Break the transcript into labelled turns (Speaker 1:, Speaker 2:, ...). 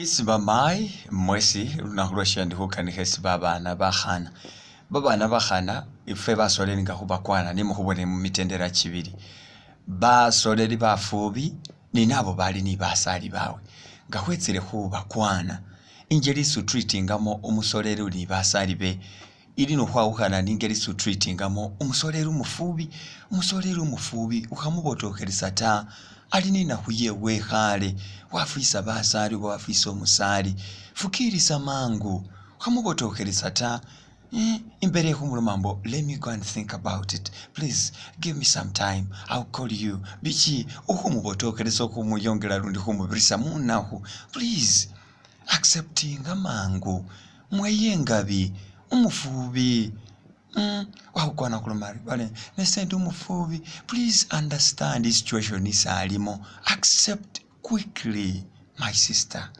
Speaker 1: Isi bamayi mwesi lunakhu lweshe ndi khukanikha isi babana bakhana, babana bakhana ifwe basoleli nga khubakwana nimukhubone mumitendela chibili, basoleli bafubi ni nabo bali ni basali bawe nga khwetsile khubakwana injeli isi utreatingamo umusoleli uli ni basali be ili ni khwawukhana ni ingeli isi utreatingamo umusoleli umufubi, umusoleli umufubi ukhamubotokhelesa ta ali ni nakhu yewe ekhale wafwisa basali oba wafwisa omusali fukilisa mangu ukhamubotokhelesa ta imbele khumuloma mbo let me go and think about it please give me some time I will call you biki ukhumubotokhelesa khumuyongela lundi khumubirisa munakhu please acceptinga mangu mweye ingabi umufubi wakhukwana khuloma ari bale nese ndi umufubi please understand situation isi alimo accept quickly my sister.